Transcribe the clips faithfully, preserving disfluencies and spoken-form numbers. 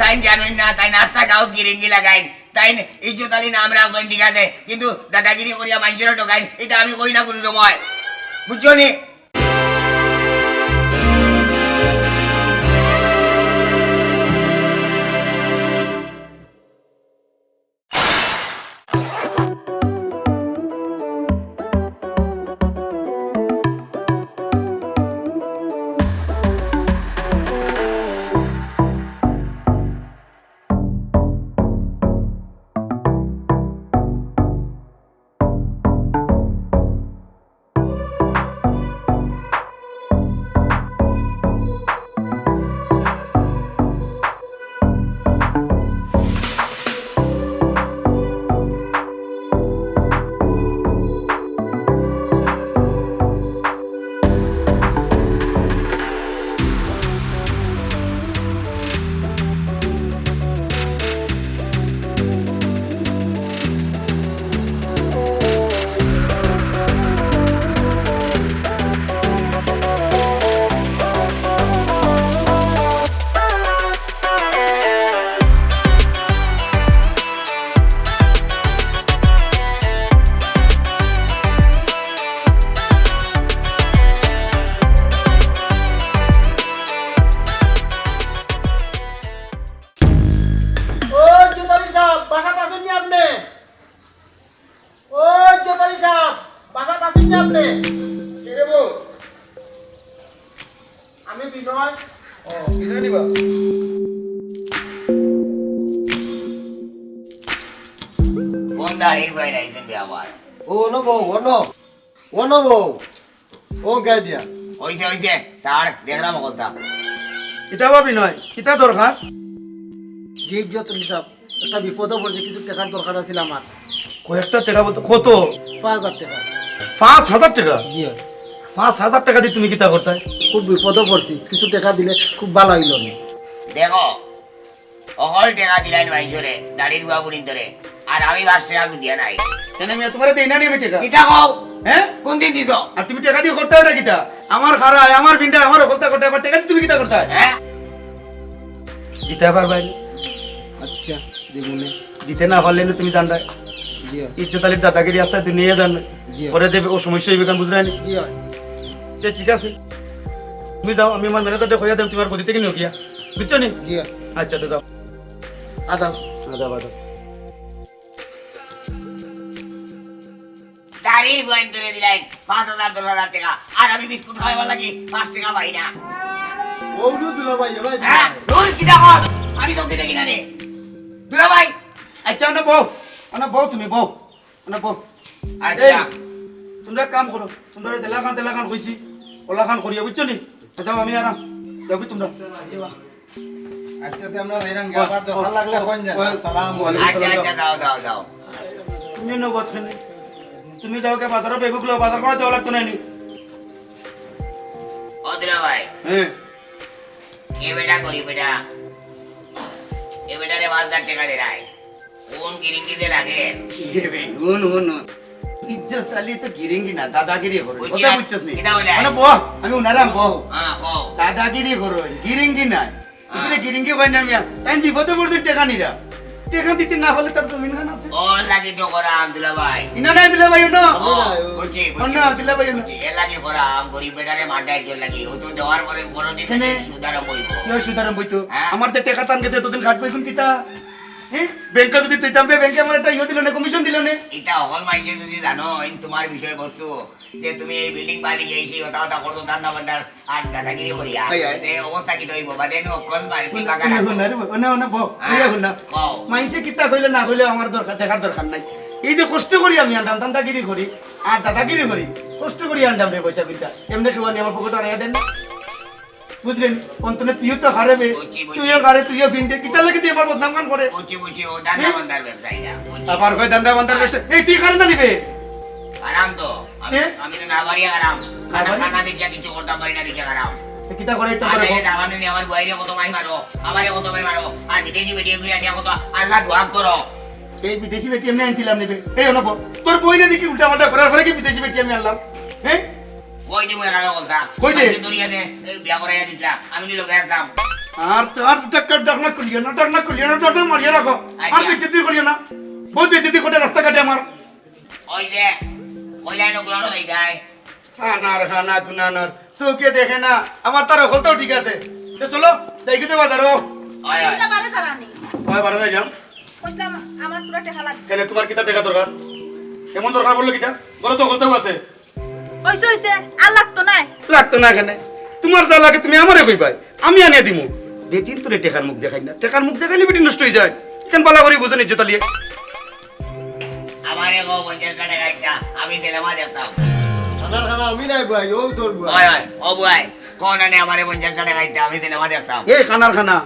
তাইন জানইন না, তাইন আস্তা গাঁওত গিরিঙ্গি লাগাইন, তাইন ইজ্জত আলী নাম রাখছইন, ঠিক আছে, কিন্তু দাদাগিরি করিয়া মাইনষরে ঠকাইন, ইতা আমি কই না কুনু সময়, বুঝছো নি? ও জোতালি সাহেব, বাসাত আছইন নি আপনে? ও জোতালি সাহেব, বাসাত আছইন নি আপনে? কে রে বউ? আমি বিনয়। ও, বিনয় নি বা? কোন দাড়ির ভাই আইছেন রে আবার? ও, অনো বউ, অনো। অনো বউ। ও গাই দিয়া। অইছে, অইছে। ছাড়, দেখরাম অকলতা। কিতা বা বিনয়? কিতা দরকার? জি, জোতালি সাহেব, একটা বিপদো পড়ছি, কিছু টেকার দরকার আছিল আমার। কয়েকটা টেকা বলতে কত? পাঁচ হাজার টেকা। পাঁচ হাজার টেকা? জি অয়। পাঁচ হাজার টেকা দি তুমি কিতা করতায়? খুব বিপদো পড়ছি, কিছু টেকা দিলে খুব ভালা অইলো নি। দেখো, অকল টেকা দিলাইন মাইনষরে, দাড়ির বুয়া বুড়িন্তরে, আর আমি পাঁচ টেকা খুজিয়া নাই। কেনে মিয়া, তুমারে দেই না নি আমি টেকা? কিতা কও? হে? কুনদিন দিছো? আর তুমি টেকা দি করতায় ওটা কিতা? আমার খারায়, আমার ভিন্ডায়, আমার অকলতা করতায়, আবার টেকা দি তুমি কিতা করতায়? হে? দিতায় পারবায় নি? আচ্ছা, দিমুনে। দিতে না পারলে নি তুমি জানরায়। জি অয়। ইজ্জত আলীর দাদাগিরি আস্তা দুনিয়ায় জানরায়। জি অয়। পরে যে ও সমস্যা অইবো, কেন বুঝরায় নি? জি অয়। তে ঠিক আছে। তুমি যাও, আমি আমার ম্যানেজাররে কইয়া দেই, তুমার গদি থাকি নিউক গিয়া। বুঝছো নি? জি অয়। আচ্ছা, তে যাও। আদাব। আদাব, আদাব। দাড়ির বুয়াইন্তরে দিলাইন পাঁচ হাজার, দশ হাজার টেকা, আর আমি বিস্কুট খাওয়াইবার লাগি পাঁচ টেকা পাই না। ও নু দুলাভাই, এ ভাই। হে? দূর, কিতা কস? আমি চউখদি দেখি না রে। দুলাভাই। আচ্ছা, অনো বও, অনো বও তুমি, বও, অনো বও। আচ্ছা। এই, তুমরা এক কাম করো, তুমরারে যেলাখান যেলাখান কইছি, অলাখান করিয়া, বুঝছো নি? যাও, আমি আরাম। যাও কি তুমরা? আচ্ছা, তে আমরা যাইরাম গি, আবার দরকার লাগলে কইন যেন। ওই, আসসালামু আলাইকুম। আচ্ছা, আচ্ছা, যাও, যাও, যাও। তুমি নগদ কেনে? তুমি যাও গি বাজারো, বেগুক লও, বাজার করা যাওয়া লাগতো না নি। ও দুলাভাই। হে। এ বেটা গরিব বেটা। এ বেটারে পাঁচ হাজার টেকা দিলাই। কোন গিরিঙ্গি যে লাগে? এ বে, হুন, হুন, হুন। ইজ্জত আলী তো গিরিঙ্গি না, দাদাগিরি করে। বুঝছি কথা না। বুঝছস নি? কিতা বলে? মানে বহ, আমি উনারাম বহ। হ্যাঁ, কও। দাদাগিরি করে, গিরিঙ্গি নাই। হ্যাঁ। তুই গিরিঙ্গি কই না মিয়া? তাইন বিপদো পড়ছইন টেকা নিরা। টেকা দিতে না পারলে তার জমিন খান আছে। ও লাগি তো করাম, দুলাভাই। ইনো নাই দুলাভাই, ইনো। ও, বুঝছি, বুঝছি, অন্য বুঝছি, দুলাভাই, ইনো। বুঝছি। এ লাগি করাম, গরিব বেটারে মারডা একজন লাগি। ও তো দেওয়ার পরে বড় দিন কেনে? সুদ আরম্ভ অইবো। কিয় সুদ আরম্ভ অইতো? হ্যাঁ। আমার যে টেকার টান গেছে, এতদিন খাট বইছুন কিতা? হ্যাঁ? ব্যাংকে যদি তুইতাম বে, ব্যাংকে আমার একটা ইয়ে দিল না, কমিশন দিল না। ইটা হকল মাইনষে যদি জানইন, ইন তোমার বিষয়বস্তু, যে তুমি এই বিল্ডিং বাড়ি গিয়ে সেই হতা হতা করতো, ধান্দা বান্দার আর দাদাগিরি করিয়া, এই, এই। তে অবস্থা কিতা অইবো? বাদে নু হকল বাড়ি হুন, বাগান হুন, রাখো। হুন, আরে, হুন, হুন, বউ, হ্যাঁ, এই হুন না। কও। মাইনষে কিতা কইলে না কইলে আমার দরকার, দেখার দরকার নাই। এই যে কষ্ট করি আমি আন্ডাম, ধান্দাগিরি করি, আর দাদাগিরি করি, কষ্ট করি আন্ডাম রে পয়সা কইতা। এমনে কেউ আনি আমার পকেটে আনাইয়া দেন না। বুঝলেন? অন্তনে তুইও তো হারে বে। বুঝছি, বুঝছি। তুইও হারে, তুইও ফিন্ডে। কিতা লাগি তুই আমার বদনাম খান করে? বুঝছি, বুঝছি। ও ধান্দা হুম? বান্দার ব্যবসা ইটা। বুঝছি। আবার কয় ধান্দা বান্দার ব্যবসা। এই তুই কারে না নিবে? আরাম তো। আমি, এ? আমি তো না পারি আরাম। না খানা, পারি? খানা দেখিয়া কিচ্ছু করতাম পারি না দেখিয়া আরাম। এ কিতা করে তোর আর ঘরে নাইলে বউ? দাবানো নি আমার বউরে কত মাই মারো, আমারে কত মাই মারো। আর বিদেশি বেটি এগুলি আনিয়া কত আল্লাহ দোয়া করো। এই বিদেশি বেটি এমনে আনছিলাম নিবে। এই অনো বউ, তোর বউ না দেখি উল্টা পাল্টা করার পরে কি বিদেশি বেটি আমি আনলাম? হ্যাঁ? কই দে মনে রাখা কথা। কই দে? আমি দরিয়া দে, এই বিয়া করাইয়া দিতলা। আমি নি লগে আসলাম। আর তো আর ডাক্তার ডাক না করিও না, ডাক না করিও না, ডাক না মারিয়া রাখো। আর আচ্ছা। বেজ্জতি করিও না, বহুত বেজ্জতি করে রাস্তাঘাটে আমার। ওই যে, কইলাই না, ঘুরানো হয়ে যায়। খানার খানা গুনানোর চোখে দেখে না, আমার তার হকলটাও ঠিক আছে। তো চলো, যাই কিন্তু বাজারো। ওই, ওই। তুমি তো বারে যারা নেই। ওই বারে যাইলাম। কইছিলাম, আমার পুরা টেকা লাগবে। কেন, তোমার কিতা টেকা দরকার? এমন দরকার বললো কিতা? ঘরো তো হকলটাও আছে। হইছে, হইছে, আর লাগতো নায়। লাগতো না কেনে? তোমার যা লাগে তুমি আমারে কইবায়, আমি আনিয়া দিমু। বেটিন্তরে টেকার মুখ দেখাই না, টেকার মুখ দেখাইলে বেটি নষ্ট হয়ে যায়। কেন বালা করি বুঝো নিজে তালিয়ে। আমারে গো পঞ্চাশ টেকা একটা, আমি সিনেমা দেখতাম। খানার খানা আমি নাই ভাই, ও তোর ভাই। ওই, ওই, ও ভাই, কোন আনে আমারে পঞ্চাশ টেকা একটা, আমি সিনেমা দেখতাম। এই খানার খানা,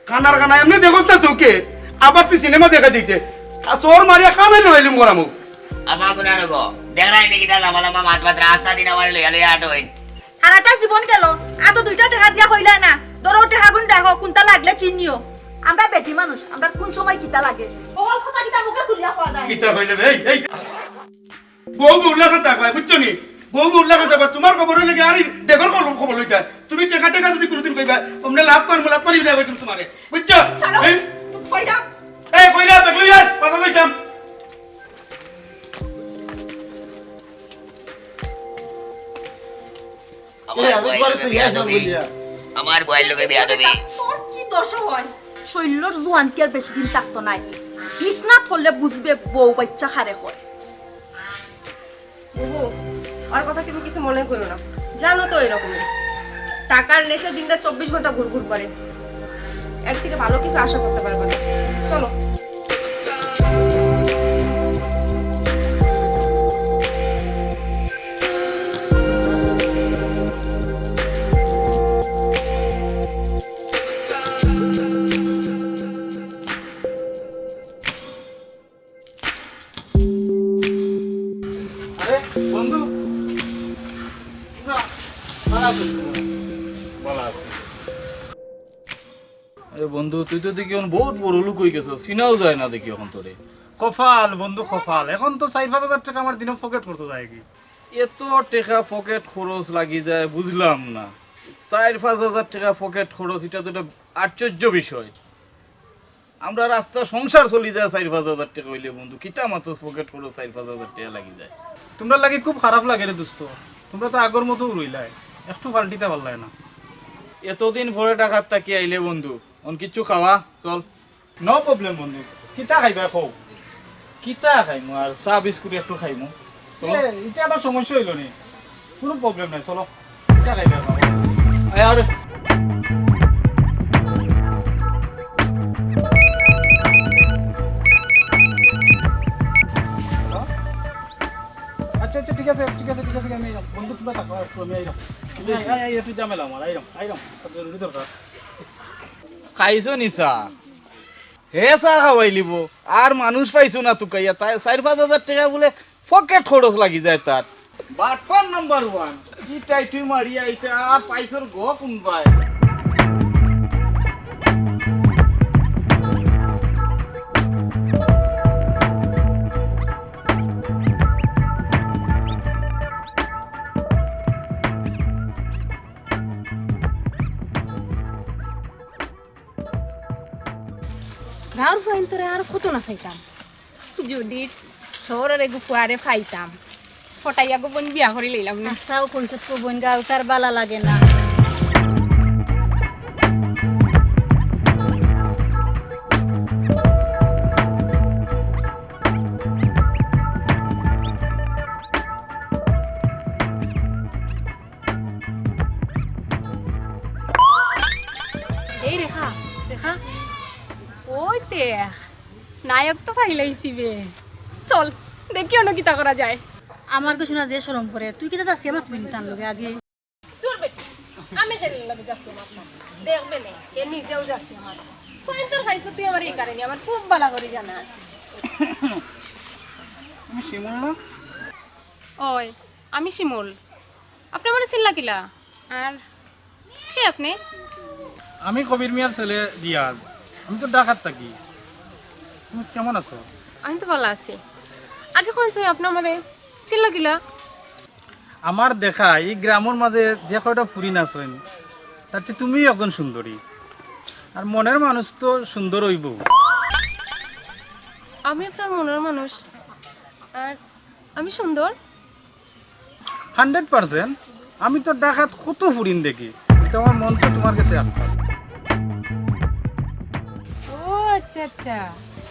খানার খানা এমনি দেখোস না চোখে, আবার তুই সিনেমা দেখা দিতে। আর চোর মারিয়া খানাই লইলিম করামু। আবার কোন আনো গো? দেখরায় নি কিতা লম্বা লম্বা মাত মাত রাস্তা দিন আমারে লইয়া লইয়া আটো হইন। সারাটা জীবন গেল, আতো দুইটা টেকা দিয়া কইলায় না, ধরো টেকাগুন দেখো, কোনটা লাগলে কিনিও। আমরা বেটি মানুষ, আমরা কোন সময় কিতা লাগে? বহল কথা কিতা মুখে খুলিয়া কওয়া যায়? কিতা কইলে রে? এই, এই। বউ বউর লাখান থাকবায়, বুঝছো নি? বউ বউর লাখান থাকবায়, তোমার খবর অইলে কি আর ই ডেগর খবর, খবর লইতায়? তুমি টেকা টেকা যদি কোনোদিন কইবায়, তোমরা লাত মারমু, লাত মারি বিদায় কইতাম তোমারে, বুঝছো? ছাড়ো, এই, তুমি কইরা। এই, কইরা, বেগলো ইয়ার, কথা কইতাম। আমার এই, আমি বউয়ের ঘরে লগে তো ইয়ার বেয়াদবি। বলিয়া। আমার বউয়ের লগে বেয়াদবি। তোর কি দশা হয়? শৈল্যর জোয়ান কি আর বেশি দিন থাকতো নাই? বিছনাত পড়লে বুঝবে বউ বাইচ্চা খারে কয়। বুবু, ওর কথা তুমি কিছু মনে করো না, জানো তো এরকমই। টাকার নেশা দিনটা চব্বিশ ঘন্টা ঘুরঘুর করে, এর থেকে ভালো কিছু আশা করতে পারবো না। চলো। আরে বন্ধু, তোরা ভালা আছস? ভালা আছি। আরে বন্ধু, তুই তো দেখি অখন বহুত বড় লোক অই গেছস, চিনাও যায় না দেখি অখন তোরে। কপাল বন্ধু, কপাল। অখন তো চাইর পাঁচ হাজার টেকা আমার দিনো পকেট খরচ যায় কি? এত টেকা পকেট খরচ লাগি যায়, বুঝলাম না। চাইর পাঁচ হাজার টেকা পকেট খরচ, ইটা তো একটা আশ্চর্য বিষয়। আমরা রাস্তা সংসার চলি যায় চাইর পাঁচ হাজার টেকা অইলে বন্ধু, কিতা মাতস পকেট খরচ চাইর পাঁচ হাজার টেকা লাগি যায়। তুমরার লাগি খুব খারাপ লাগে রে দোস্ত, তুমরা তো আগর মতো রইলায়, একটু পাল্টিতা পারলায় না। এতদিন পরে ঢাকাত থাকি আইলে বন্ধু, অখন কিচ্ছু খাওয়া, চল। No problem বন্ধু, কিতা খাইবায় কও? কিতা খাইমু আর, চা বিস্কুট একটু খাইমু। চলো। এ, ইটা আবার সমস্যা অইলো নি? কুনু problem নাই, চলো। ইটা খাইবায় কও। আয়, আরে। আচ্ছা, আচ্ছা, ঠিক আছে, ঠিক আছে, ঠিক আছে, আমি আইরাম। বন্ধু, তুমরা থাকো, একটু আমি আইরাম। আই, আই, আই, একটু ঝামেলা আমার, আইরাম, আইরাম, খুব জরুরি দরকার। খাইছো নি চা? হে চা খাওয়াইলিবো, আর মানুষ পাইছো না তুকাইয়া, তাই চাইর পাঁচ হাজার টেকা বুলে পকেট খরচ লাগি যায় তার। বাটপার number one, ইটাই তুই মারিয়া আইতে আর পাইছর গো কুনবায়? গাঁওর ফুয়াইন্তরে আর কত না চাইতাম। যদি শহরর এগু ফুয়ারে পাইতাম, পটাইয়া গো বইন বিয়া করি লইলাম না। আচ্ছা, ও কইছত তো বইন গাঁও তার বালা লাগে না। এই রেখা, রেখা, ওই দেখ, নায়ক তো পাইলাইছি বে। চল, দেখি অনো কিতা করা যায়। আমার গো শোনা যে শরম করে, তুই কিতা যাচ্ছি আমার তুমি তার লগে আগে। দূর বেটি, আমি কেনে লগে যাচ্ছি আমার তার? দেখবে নে, এ নিজেও যাচ্ছি আমার। কইন তোর খাইছো তুই আমার এই কারণে, আমার খুব বালা করি জানা আছে। তুমি শিমুল না? ওই, আমি শিমুল। আপনে আমারে চিনলা কিলা? আর কে আপনে? আমি কবির মিয়ার ছেলে রিয়াজ। আমি তো ঢাকাত থাকি। তুমি কেমন আছো? আমি তো বালা আছি। আগে কইন চাই আপনে আমারে চিনলা কিলা? আমার দেখা এই গ্রামর মাঝে যে কয়টা ফুরিন আছইন, তার চেয়ে তুমিই একজন সুন্দরী। আর মনের মানুষ তো সুন্দর অইবো। আমি আপনার মনের মানুষ, আর আমি সুন্দর। Hundred percent. আমি তো ঢাকাত কত ফুরিন দেখি, কিন্তু আমার মন তো তুমার গেছে আটকা। ও আচ্ছা আচ্ছা,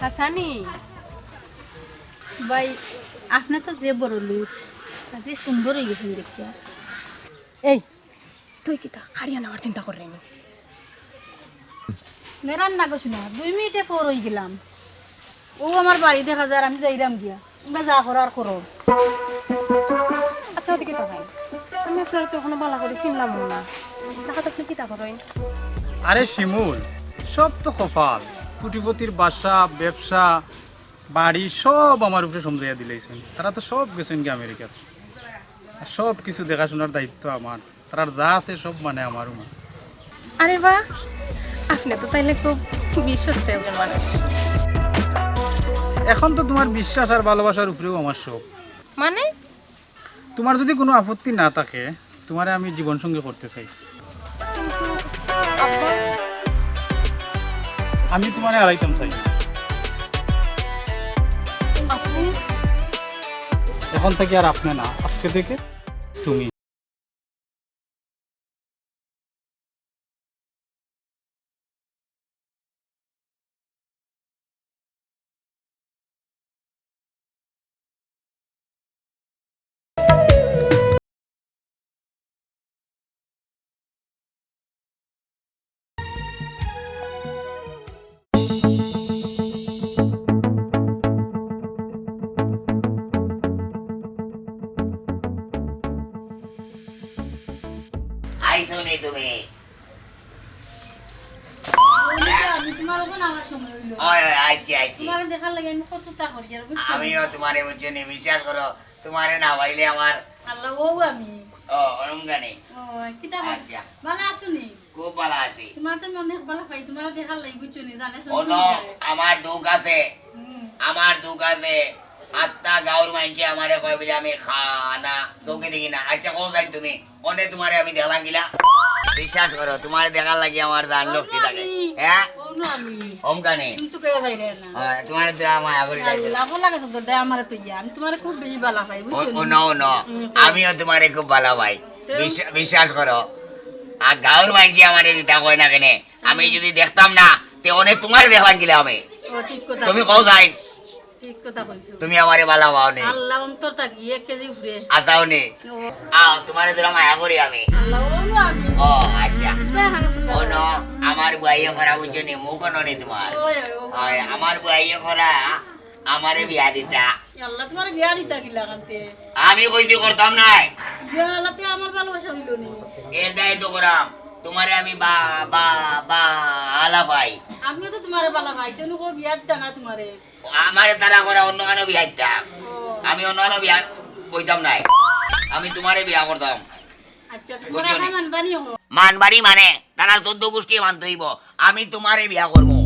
হাছানি। ভাই, আপনে তো যে বড় লোক, যে সুন্দর অইগেছইন দেখিয়া। এই, তুই কিতা কাড়িয়া নেওয়ার চিন্তা কররে নি? নেরাম না গো সোনা, দুই মিনিটে ফোর অইগেলাম। ও আমার বাড়ি দেখা যার, আমি যাইরাম গিয়া। তুমরা যা করার করো। আচ্ছা, ওদিকে তাকাই। আমি আপনারে তো এখনো ভালা করি চিনলাম না। ঢাকাত আপনে কিতা করইন? আরে শিমুল, সব তো কপাল। কোটিপতির বাসা, ব্যবসা, বাড়ি সব আমার উপরে সমজাইয়া দিলাইছইন। তারা তো সব গেছইন গি আমেরিকাত। আর সব কিছু দেখাশোনার দায়িত্ব আমার। তারার যা আছে সব মানে আমারও মানে। আরে বাহ, আপনে তো তাইলে খুব বিশ্বস্ত একজন মানুষ। এখন তো তুমার বিশ্বাস আর ভালোবাসার উপরেউ আমার সব। মানে? তুমার যুদি কুনু আপত্তি না থাকে, তুমারে আমি জীবনসঙ্গী করতে চাই। কিন্তু আব্বা। আমি তুমারে হারাইতাম চাই। আপনে? এখন থাকি আর আপনে না, আজকে থেকে তুমি। আইছো নি তুমি? বলি তো, আমি তুমার ওখানে আমার সময় অইলো। ওই, ওই, আইছি, আইছি। তুমারে দেখার লাগি আমি কততা করি আর, বুঝছো? আমিও তুমারে, বুঝছো নি, বিশ্বাস করো, তুমারে না পাইলে আমার আল্লাহ, ও আমি। ও, অনুম গানে। ও, কিতা বল? আচ্ছা। ভালা আছো নি? খুব ভালা আছি। তুমার তো আমি অনেক ভালা পাই, তুমারে দেখার লাগি, বুঝছো নি, জানে ও শুনে ন, করে। আমার দুখ আছে, হুম। আমার দুখ আছে। আস্তা গাঁওর মানষে আমারে কয় বলে আমি খানা, চোখে দেখি না। আচ্ছা, কও যাই তুমি, অনে তুমারে আমি দেখলাম গিলা। বিশ্বাস করো, তুমারে দেখার লাগি আমার জান ও লক্ষ্মী থাকে। আমি। হ্যাঁ? ও না আমি। হম কানে? তুমি তো কেউ বাইরে না। হ্যাঁ, তুমারে তো আমার আগরে যাই। আল্লাহ, ভালা লাগে তো দে আমারে তো ইয়া। আমি তুমারে খুব বেশি ভালা পাই, ও, বুঝছো ও নি? ন, ও ন। হুম, আমিও তুমারে খুব ভালা পাই। বিশ্বাস করো, আর গাঁওর মানষে আমারে দিতা কয় না কেনে, আমি যুদি দেখতাম না, তে অনে তুমারে দেখলাম গিলা আমি। ও, ঠিক কথা। তুমি কও যাই। ঠিক কথা কইছো। তুমি আমারে ভালা পাও নি? আল্লাহ অন্তর থাকি এক কেজি উপরে। আও নি। ও। আও, তুমারে ধরো মায়া করি আমি। আল্লাহ, ও নো আমি। ও, আচ্ছা। ও নো, আমার বুয়াইয়ে করা বুঝছো নি, মুখ নো নি তুমার। ওই, ওই, ওই। ওই, আমার বুয়াইয়ে করা আমারে বিয়া দিতা। আল্লাহ, তুমারে বিয়া দিতা কিলা কান্তে? আমি কইছি করতাম নায়। বিয়া আলাতে আমার ভালোবাসা অইলো নি। এর দায় তো করাম। তুমারে আমি বা, বা, বা, আলা পাই। আমিও তো তুমারে ভালা পাই, তেনু কো বিয়া দিতা না তুমারে। আমারে তারা করা অন্য কানো বিয়া দিতাম। ও। আমি অন্য কানো বিয়া কইতাম নায়। আমি তুমারে বিয়া করতাম। আচ্ছা, তুমার বুঝছো নি? মানবানি হো। মানবানি মানে? তারার চৌদ্দ গুষ্টি মানতে অইবো, আমি তুমারে বিয়া করমু।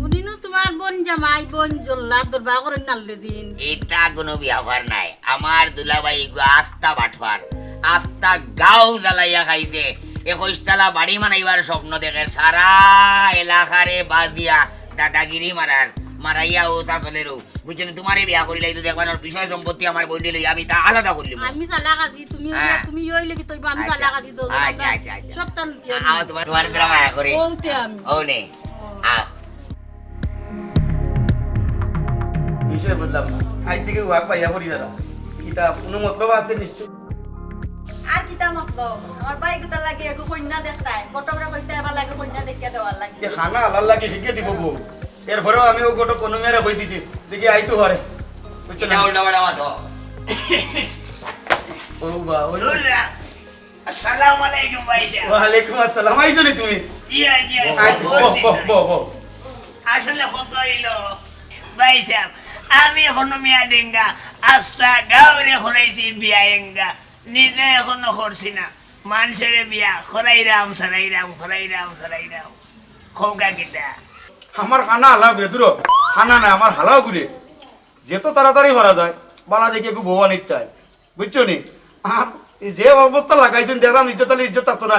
হুনিনু তুমার বইন জামাই, বইন জল্লাদ দরবার করে নাললে দিন। ইতা কুনু ব্যাপার নায়। আমার দুলাভাই ইগু আস্তা বাটপার, আস্তা গাঁও জ্বালাইয়া খাইছে। একুশ তালা বাড়ি বানাইবার স্বপ্ন দেখে, সারা এলাকারে বাজিয়া দাদাগিরি মারার, মারাইয়া ও তা চলেরও। বুঝছো নি, তুমারে বিয়া করিলাই তো দেখবা না, বিষয় সম্পত্তি আমার বইনরে লই আমি তা আলাদা করিলিমু। আমি চালাক আছি, তুমি হ্যাঁ। তুমি অইলে কি তইবা, আমি আচ্ছা। চালাক আছি তো, আচ্ছা, আমরা আচ্ছা, আচ্ছা। সবটা লুটিয়া আ, দিমু। তুমার, তুমার দ্বারা মায়া করি। বউতে আমি। ও নে। আ। বিষয় বুঝলাম না। আজ থেকে ওয়াক পাইয়া পড়ি দাদা। কিতা কোনো মতলব আছে নিশ্চয়? আর কিতা মতলব? আমার ভাই গুতার লাগি একটু কইন্যা দেখতায়। কটকরে কইতে এবার লাগে কইন্যা দেখিয়া দেওয়ার লাগি। এ খানা আলার লাগি শিখিয়ে দিব বউ। এরপরেও আমি ও কটক কোনো মেয়েরে কই দিছি। দেখি আইতো পারে। বুঝছো না? এটা উল্টা পাল্টা মাতো। ও বা, ওই। দূর যা। আসসালামু আলাইকুম ভাই সাহেব। ওয়ালাইকুম আসসালাম। আইছো নি তুমি? জি, জি, জি। আচ্ছা, বহ, বহ, বহ, বহ। আসলে কথা অইলো, ভাই সাহেব, আমি এখনো মিয়া ডেঙ্গা, আস্তা গাঁওরে করাইছি বিয়া এঙ্গা, নিজে এখনো করছি না। মানষরে বিয়া করাইরাম, সারাইরাম, করাইরাম, সারাইরাম। খোকা কিতা? আমার কানা হালা ঘুরে, দূর। কানা না, আমার হালাও ঘুরে। যত তাড়াতাড়ি করা যায়, বালা দেখি একটু বউ আনিতে হয়। বুঝছো নি? আর যে অবস্থা লাগাইছইন, দেখলাম ইজ্জত আলীর ইজ্জত থাকতো না।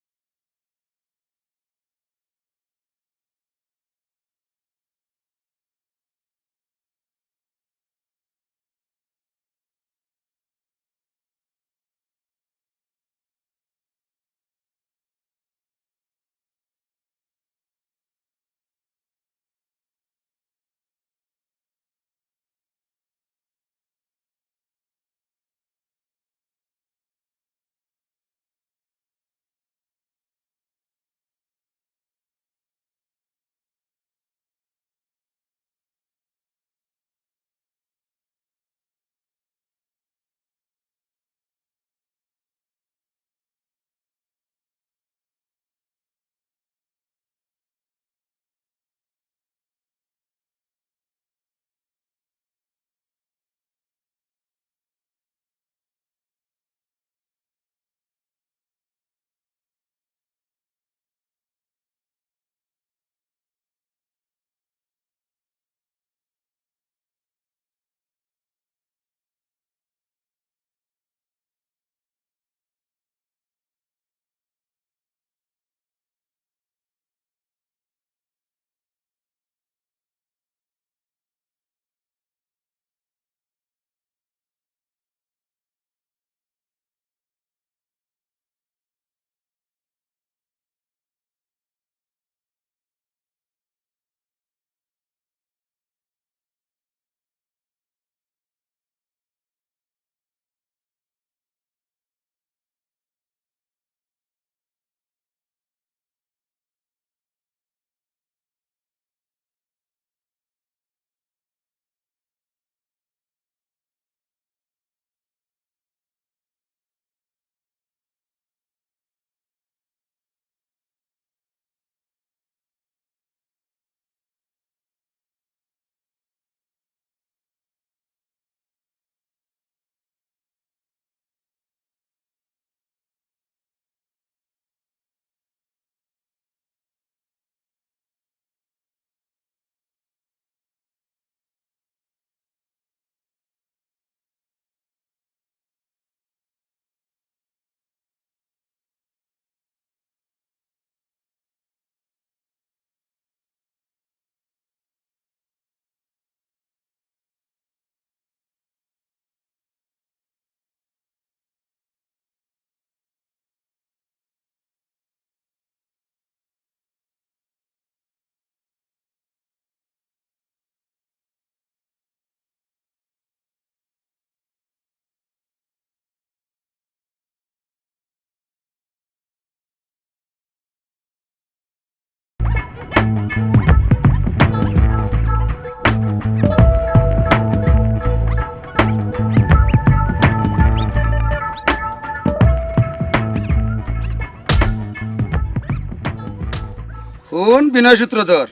হুন বিনয় সূত্রধর,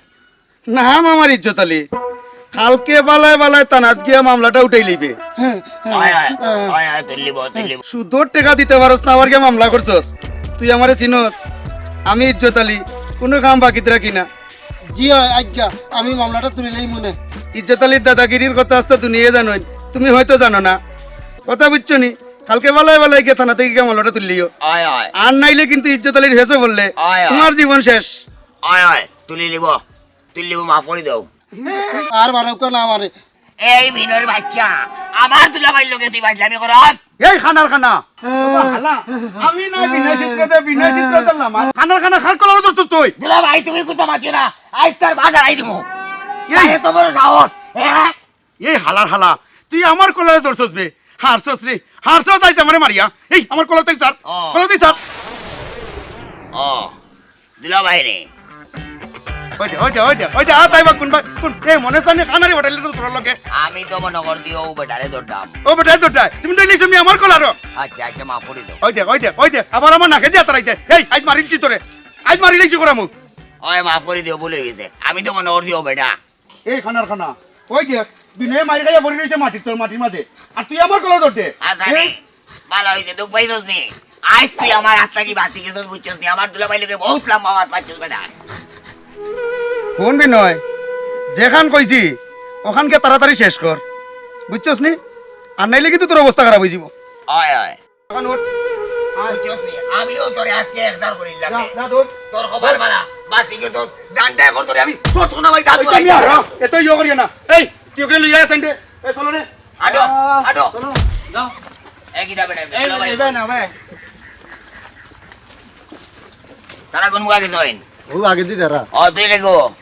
নাম আমার ইজ্জত আলী। কালকে বালায় বালায় থানাত গিয়া মামলাটা উঠাই লইবে। আয়, আয়, আয়, আয়, তুলিব, তুলিব। সুদর টেকা দিতে পারস না, আবার গিয়া মামলা করছস। তুই আমারে চিনস, আমি ইজ্জত আলী, কুনু কাম বাকিত রাখি না। জি অয়, আজ্ঞা, আমি মামলাটা তুলিলাই মনে। ইজ্জত আলীর দাদাগিরির কথা আস্তা দুনিয়ায় জানইন, তুমি হয়তো জানো না। কথা বুঝছো নি? কালকে বালায় বালায় গিয়া থানা থাকি গিয়া মামলাটা তুলিলিও। আয়, আয়। আর নাইলে কিন্তু ইজ্জত আলীর ফেসো বললে আয়, আয়। তোমার জীবন শেষ। আয়, আয়, তুলিলিব, তুলিলিব, মাফ করি দেও। আর বারউক্কা না আমারে। এই বিনয়র বাচ্চা, আমার দুলাভাইর লগে তুই ফাইজলামি করস? এই কানার কানা। বাবা, হালা, আমি না বিনয় সূত্রধর, বিনয় সূত্রধর নাম। কানার কানা, কার কলার ধরছস তুই? দুলাভাই, তুমি কুন্তা মাতিও না, আইজ তার বাসাত আই দিমু। এই। তার এত বড় সাহস, হ্যাঁ? এই হালার হালা, তুই আমার কলারে ধরছস বে? হারছস রে, হারছস আইজ আমারে মারিয়া। এই আমার কলার তাই স্যার, ও। কলার তাই স্যার। ও, দুলাভাই রে। ওই দে, ওই দে, ওই দে, ওই দে, আ, তাই বা কুন বা, কুন, এ মনে জানি কানারি হোটেলে তো তোর লগে। আমি তো মনে করি দিও ও বেটারে ধরতাম। ও বেটারে ধরতায়? তুমি তো ইলিশ আমি আমার কলারো। আচ্ছা, আচ্ছা, মাফ করি দেও। ওই দে, ওই দে, ওই দে, আবার আমার নাকে দিয়া তারাই দে। এই, আইজ মারিলছি তোরে। আইজ মারিলাইছি করা মুখ। ওই মাফ করি দিও, ভুল অই গেছে। আমি তো মনে করি দিও বেটা। এই কানার কানা, ওই দেখ, বিনয়ে মাইর খাইয়া পড়ি রইছে মাটির তল, মাটির মাঝে। আর তুই আমার কলার ধরতে? আচ্ছা, এ? রে, ভালা অইছে, দুখ পাইছস নি? আইজ তুই আমার আত থাকি বাঁচি গেছস, বুঝছস নি? আমার দুলাভাইর লগে বউত লম্বা মাত মারছস বেটা। হুন বিনয়, যেখান কইছি, ওখানকে তাড়াতাড়ি শেষ কর, বুঝছস নি? আর নাইলে কিন্তু তোর অবস্থা খারাপ অই যিবো। অয়, অয়। এখন উঠ। আয়। বুঝছস নি? আমিও তোরে আজকে একদার করিলাম যা, রে। যা, দৌড়। তোর কপাল ভালা, বাঁচি গেছস। জানটা এখন তোরে আমি ছোট সোনা ভাই দাঁত ওই তো করাই মিয়া, দিলাম। র, এত ইয়ে করিও না। এই, তুই ওকে লইয়া আয় সাইডে। এই, চলো রে। আটো, আহ, আটো। চলো, যাও। এই কিতা বেটা, এই, চলো ভাই। এই, এই, না, ভাই। তারা কোন মুখা গেছইন? ও আগে দি তারা। ও, তুই রে গো।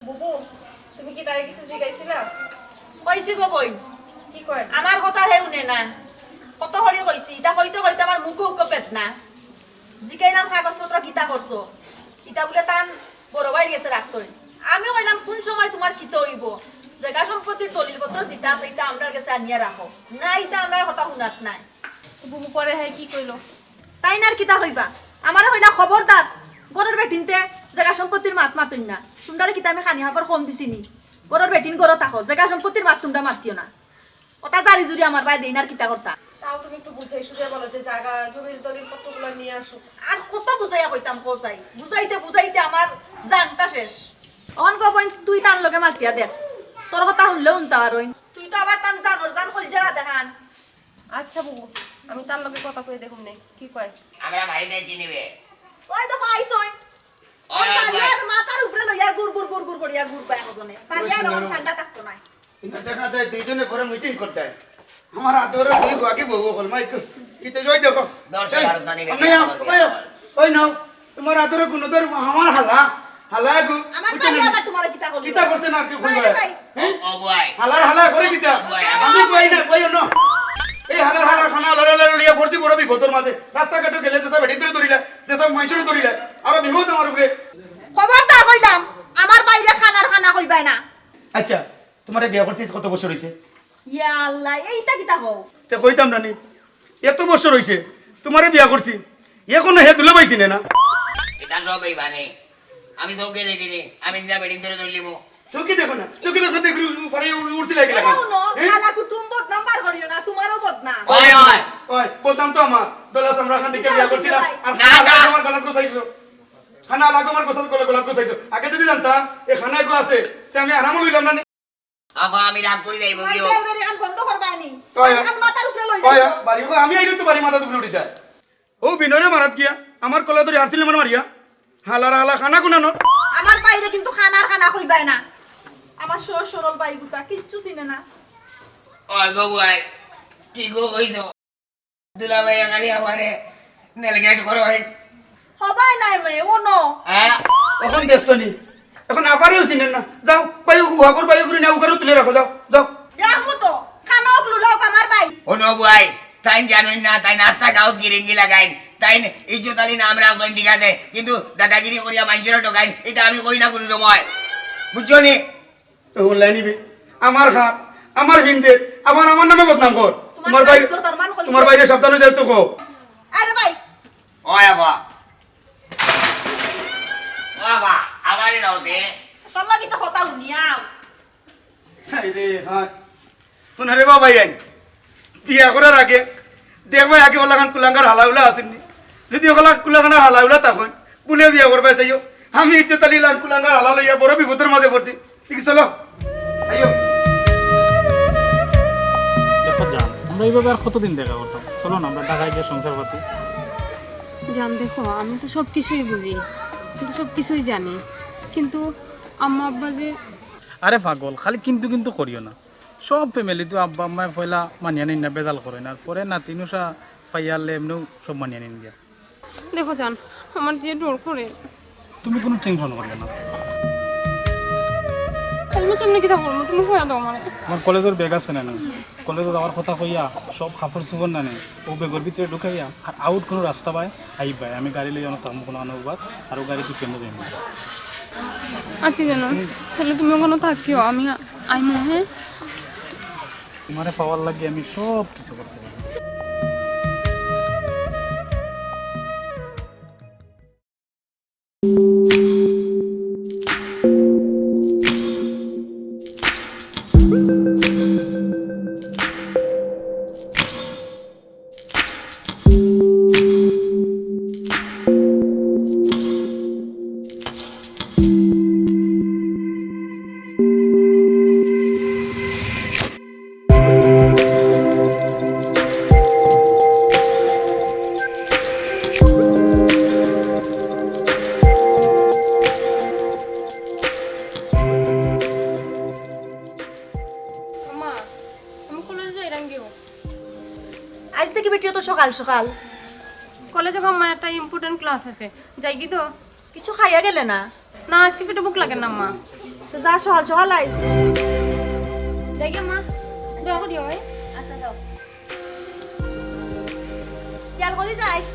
বুবু, তুমি কি তারে কিছু জিগাইছিলা? কইছি গো বইন। কি কয়? আমার কথা হে হুনে না। কত করি কইছি, ইতা কইতে কইতে আমার মুখো উকো বেদনা। জিগাইলাম, "কাগজপত্র কিতা করছো?" ইতা বুলে তান বড় ভাইর গেছে রাখছইন। আমি কইলাম, "কুন সময় তুমার কিতা অইবো? জাগা সম্পত্তির দলিলপত্র যেতা আছে, ইতা আমরার গেছে আনিয়া রাখো। না, ইতা আমরার কথা হুনাত নায়।" বুবু পরে হে কি কইলো? তাইন আর কিতা কইবা? আমারে কইলা, "খবরদার, ঘরর বেটিন্তে জাগা সম্পত্তির মাত মাতইন না। তুমরারে কিতা আমি খানি খাবার কম দিছি নি? ঘরর বেটিন ঘরো থাকো, জাগা সম্পত্তির মাত তুমরা মাতিও না।" ওটা জারি জুরি আমার বায় দেইন আর কিতা করতা? তাও তুমি একটু বুঝাই সুঝাই বলো যে জাগা জমির দলিল পত্রগুলো নিয়ে আসুক। আর কত বুঝাইয়া কইতাম কও চাই? বুঝাইতে বুঝাইতে আমার জানটা শেষ। অখন গো বইন, তুই তান লগে মাতিয়া দেখ, তোর কথা হুনলে হুনতা পারইন। তুই তো আবার তান জানর জান কলিজার আধা খান। আচ্ছা বুবু, আমি তার লগে কথা কই দেখুম নে, কি কয়? আমরা বাড়িতে চিনিবে। ওই দেখো আইছইন। ওই, ওই, ওই। পারিয়ার মাথার উপরে লইয়া গুড় গুড় গুড় গুড় করিয়া ঘুরবা একজনে। পারিয়ার ওই অখন শুনো। ঠান্ডা থাকতো নায়। ইনো দেখা যায় দুইজনে বড় মিটিং করতায়। আমার আদরে দুই গো আগে বউ হল মাইক। কিতা ওই দেখো। দরজা এই, বারো জানি আপনি বেশি আও, আমার ওই আও। ওই নাও, তোমার আদরে গুণধর আমার হালা, হালা গো। আমার বুঝছো ভাই নি? আবার তোমার কিতা করলো? কিতা করছে না কি ভাই রে কইবা? ভাই। হ্যাঁ? ও, ও ভাই। হালার হালা করে কিতা? ও ভাই। আমি কই না, কইও না। এই হালার হালার খানা লড়ে লড়ে লইয়া পড়ছি বড় বিপদর মাঝে। রাস্তাঘাটে গেলে যেসব বেটিন ধরে ধরিলা, যেসব মাইনষরে ধরিলা, আরো বিপদ আমার উপরে। খবরদার কইলাম, আমার বাইরে খানার খানা কইবায় না। আচ্ছা, তোমারে বিয়া করছিস কত বছর হইছে? ইয়া আল্লাহ, এইটা কিতা কও? তে কইতাম না নি, এত বছর হইছে তোমারে বিয়া করছি, এখনো হে দুলাভাই চিনে না। এটা সব এই বানে। আমি চোখে দেখিনি, আমি যা বেটিন ধরে ধরলিমু। চোখে দেখো না, চোখে দেখো না, দেখো, ফাড়ে উড়-, উড়তে লাগে এ লাগে। হুনো, হ্যাঁ? কালা কুটুম বদনাম বার করিও না, তোমারও বদনাম। ওই, ওই। ওই, বদনাম তো আমার। দলা সামরা খান দেখে বিয়া করছিলাম। আর না, খানা না। লাগো আমার গলাত গোছাইছো। খানা লাগো আমার গোছাত গলা-, গলাত গোছাইছো। আগে যদি জানতাম, এ খানা এগো আছে, তে আমি আরামও লইলাম না নি। আফা, আমি রাগ করি যাইব ভাই, গিও। বের বের এখান বন্ধ করবায় নি। ওই। এখান মাথার উপরে লই ওই, যাইব। বাড়ি, আমি আইলে তো বাড়ি মাথাত উপরে উঠি যায়। ও বিনয়রে মারাত গিয়া, আমার কলা ধরে হারছিল মানে মারিয়া। হালার হালা খানা কুনানো। আমার বাইরে কিন্তু খানার খানা কইবায় না। আমার সহজ সরল বাইগুতা কিচ্ছু চিনে না। ওই গো ভাই, ঠিক কইছো। দুলাভাই খালি আমারে নেলগেট করো ভাই। হবায় নাই মে, ও নো। হ্যাঁ? অখন দেখছো নি? অখন আফারেও চিনেন না। যাও, ভাই, উহাগর ভাই, উগরে না, উগারও তুলে রাখো, যাও, যাও। রাখবো তো, খানো অকলু লোক আমার ভাই। ও নো ভাই, তাইন জানইন না, তাইন আস্তা গাঁওত গিরিঙ্গি লাগাইন, তাইন ইজ্জত আলী নাম রাখইন, ঠিক আছে, কিন্তু দাদাগিরি করিয়া মাইনষরে ঠকাইন, ইটা আমি কই না কুনু সময়, বুঝছো নি? তো অনলাইন নিবে, আমার খাত, আমার ফিনতে, আবার আমার নামে বদনাম কর। তোমার তোমার বাইরে, ইজ্জত আর মান কইছে। তোমার বাইরে সাবধান অই যাও তো গো। আরে ভাই। ওই আবা। ও আবা। তোর লাগি তো কথা হুনিয়াও। হায় রে, হায়। হুনো রে বাবা, এই বিয়া করার আগে দেখবায় আগে অলাখান কুলাঙ্গার হালাউলা আছেননি। যদি অলা কুলাঙ্গার হালাউলা তখন ভুলে বিয়া করবায় চাইও। আমি ইজ্জত আলী লাং কুলাঙ্গার হালা লইয়া বড় বিপদর মাঝে পড়ছি। ঠিক আছে, চলো। আইও। দেখো জান, আমরা এইভাবে আর কতদিন দেখা করতাম? চলো না, আমরা ঢাকায় গিয়ে সংসার পাতি। জান, দেখো, আমি তো সব কিছুই বুঝি, কিন্তু সব কিছুই জানি, কিন্তু আম্মা আব্বা যে আরে পাগল, খালি কিন্তু কিন্তু করিও না। সব ফ্যামিলি তো আব্বা আম্মায় পয়লা মানিয়া নিন না, বেজাল করে না, আর পরে নাতিনুষা পাইয়ালে এমনিও সব মানিয়া নিন গিয়া। দেখো জান, আমার যে ডর করে। তুমি কোনো টেনশন করিও না। তাহলে আমি কেমনে কিতা করবো? তুমি কইয়া দাও আমারে। আমার কলেজর ব্যাগ আছে না নি? কলেজো যাওয়ার কথা কইয়া সব কাপড় চোপড় না নি, ও ব্যাগর ভিতরে ঢুকাইয়া আর আউট কোনো রাস্তা বায় আইবায়। আমি গাড়ি লইয়া অনো থাকমু কোনো আনো উবাত, আর ও গাড়ি তুই কেমনে যাইমু। আচ্ছা জান, তাহলে তুমি ওখানে থাকিও, আমি আইমু, হ্যাঁ? তোমারে পাওয়ার লাগি আমি সব কিছু করতে পারি। আম্মা, আমি কলেজে যাইরাম গিয়া। আইজ থাকি বেটি অত সকাল সকাল? কলেজে গো আম্মা, একটা ইম্পর্টেন্ট ক্লাস আছে, যাইগি তো। কিছু খাইয়া গেলে না? না, আজকে পেটে ভুক লাগে না, মা। তো যা, সকাল সকাল আইস। যাইগি, মা। দোয়া করিও, হ্যাঁ? আচ্ছা, যাও। খেয়াল করি যাইস।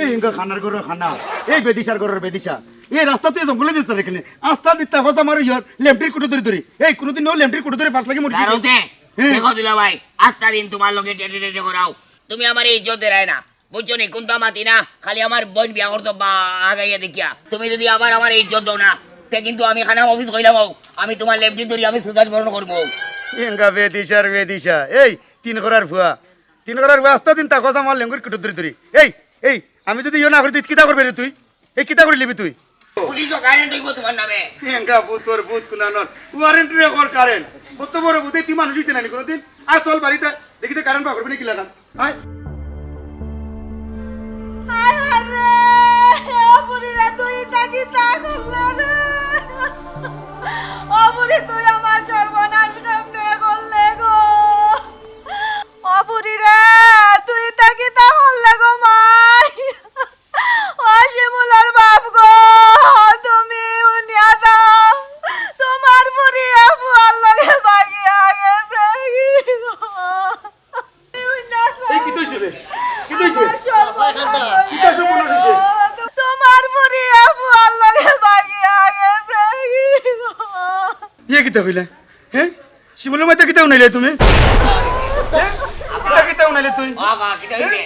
এই ইনকা খানার ঘরর খানা, এই বেদিশার ঘরর বেদিশা। এই রাস্তাতে জঙ্গলে দিতে রেখে নে। আস্তা দিতে হজ আমার ইয়ার লেমটির কুটো ধরে ধরে। এই কোনোদিন ও লেমটির কুটো ধরে ফাঁস লাগে মরি যাবে। দাঁড়াও যে, হ্যাঁ। দেখো দুলাভাই, আস্তা দিন তোমার লগে টেটে টেটে করাও। তুমি আমার এই ইজ্জত দেরায় না। বুঝছো নি? কোনটা মাতি না, খালি আমার বোন বিয়া করতো বা আগাইয়া দেখিয়া। তুমি যদি আবার আমার এই ইজ্জত দাও না, তে কিন্তু আমি খানা অফিস কইলাম হও, আমি তোমার লেমটি ধরি, আমি সুদান বরণ করবো। ইনকা বেদিশার বেদিশা। এই তিন করার ফুয়া, তিন করার ফুয়া আস্তা দিন তাকস আমার লেঙ্গুর কুটো ধরে ধরে। এই, এই, আমি যদি ইয়ে না করি, তুই কিতা করবে রে তুই? এই কিতা করি লিবি তুই? পুলিশও কারেন্ট হইব তোমার নামে। এঙ্গা ভূতর ভূত কুনানোর। ওয়ারেন্ট রে কর কারেন্ট। কত বড় ভূতে তুই মানুষ হইতে নানি কোনোদিন? আর চল বাড়িতে, দেখি তো কারেন্ট বার করবি নাকি লাগান। আয়। হায় হায় রে, ও বুড়ি রে, তুই ইতা কিতা করলে রে? ও বুড়ি, তুই আমার সর্বনাশ কেমনে করলে গো? ও বুড়ি রে, তুই ইতা কিতা করলে গো মাই? ও শিমুলর বাপ গো, তুমি হুনিয়া যাও, তোমার বুড়ি ফুয়ার লগে ভাগিয়া গেছে। এই কিতা অইছে রে? কিতা অইছে? আমার সর্বনাশ কিতা সর্বনাশ অইছে? তোমার বুড়ি ফুয়ার লগে ভাগিয়া গেছে। ইয়ে কিতা কইলে? হ্যাঁ? শিমুলর মাইতা কিতা উনাইলে তুমি? হ্যাঁ? কিতা কিতা উনাইলে তুই? বাবা, কিতা অইছে?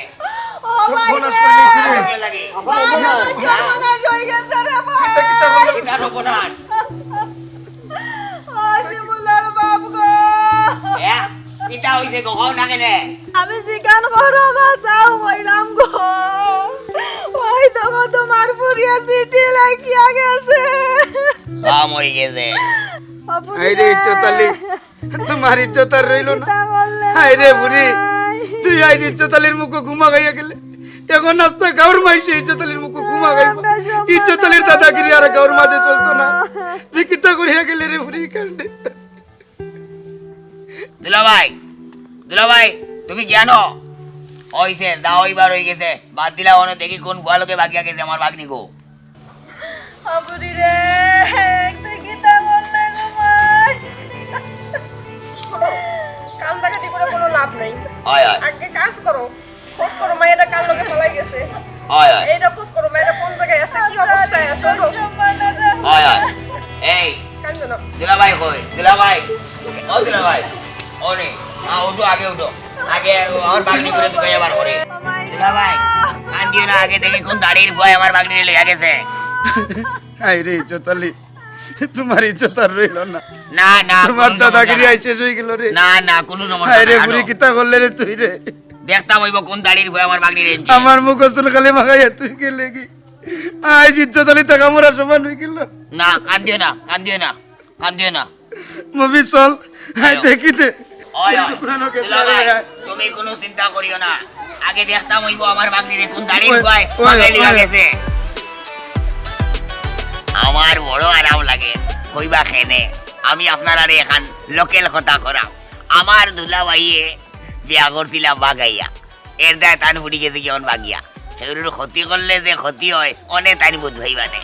ও সব ভাই রে, করে দিয়েছি রে। লাগে। ভাই, আমার সর্বনাশ হয়ে গেছে রে ভাই। কিতা কিতা করলে? কিতা সর্বনাশ? ও শিমুলর বাপ গো। এ, কিতা অইছে গো? কও না কেনে? আমি যেখান বড় বাসাও হইলাম গো। ওই দেখো তোমার ফুরিয়ে চিঠি লেখিয়া গেছে। কাম হয়ে গেছে। বাপুরে। এই রে, ইজ্জত আলী। তোমার ইজ্জত আর রইল না। কিতা করলে হায় রে বুড়ি, ভাই? তুই আইজ ইজ্জত আলীর মুখো ঘুমা খাইয়া গেলে, এখন আস্তা গাঁওর মাইনষে ইজ্জত আলীর মুখো ঘুমা খাইবা। আমরা সব ইজ্জত আলীর দাদাগিরি আর গাঁওর মাঝে চলতো না। যে কিতা করিয়া গেলে রে বুড়ি কাণ্ডে। দুলাভাই, দুলাভাই, তুমি জানো? অইছে, যা অইবার অই গেছে। বাদ দিলা অনে দেখি কোন ফুয়ার লগে ভাগিয়া গেছে আমার ভাগ্নি গো। বাপুরে রে, একটা কিতা করলে গো ভাই? শোনো, কান্দাকাটি করে কোনো লাভ নাই। হয়, হয়। আগে কাজ করো, খোঁজ করো, মাইয়াটা কার লগে পলাই গেছে। অয়, অয়। এইটা খোঁজ করো, মেয়েটা কোন জায়গায় আছে, কি অবস্থায় আছে, ওঠো। অয়, অয়। এই, কান্দো না। দুলাভাই কই? দুলাভাই। ও দুলাভাই। ও নে। আ, উঠো, আগে উঠো। আগে আমার ভাগ্নি করে তুকাইয়া বার করে। দুলাভাই, কান্দিও না, আগে দেখি কোন দাড়ির ফুয়ায় আমার ভাগ্নিরে লইয়া গেছে। হায় রে ইজ্জত আলী, তোমার ইজ্জত আর রইল না। না, না, তোমার কোনো দাদাগিরি সমস্যা আই শেষ হয়ে গেল রে। নাই। না, না, কোনো সমস্যা হায় রে নাই, বুড়ি, আনো। কিতা করলে রে তুই রে? দেখতাম অইব কোন দাড়ির ফুয়ায় আমার ভাগ্নিরে আনছে। আমার মুখ গোসল খালি মাখাইয়া তুই গেলে কি? আইজ ইজ্জত আলী টাকা মরা সমান হয়ে গেল। না, কান্দিও না, কান্দিও না, কান্দিও না। মুভি চল, আই আয়ো। দেখি দে। অয়, অয়। পুরানো কেসে দুলাভাই, রে। তুমি কোনো চিন্তা করিও না। আগে দেখতাম অইব আমার ভাগ্নিরে কোন দাড়ির ওই, ফুয়ায় ওই, ভাগাই লইয়া ওই। গেছে। আমার বড় আরাম লাগে, কইবা কেনে। আমি আপনারারে এখান লোকাল কথা করাম। আমার দুলাভাইয়ে বিয়া করছিলা বাগাইয়া, এর দায় তান ফুড়ি গেছে গিয়া অন বাগিয়া। কেউরুর ক্ষতি করলে যে ক্ষতি হয়, অনে তাইন বুঝবাইবা নে।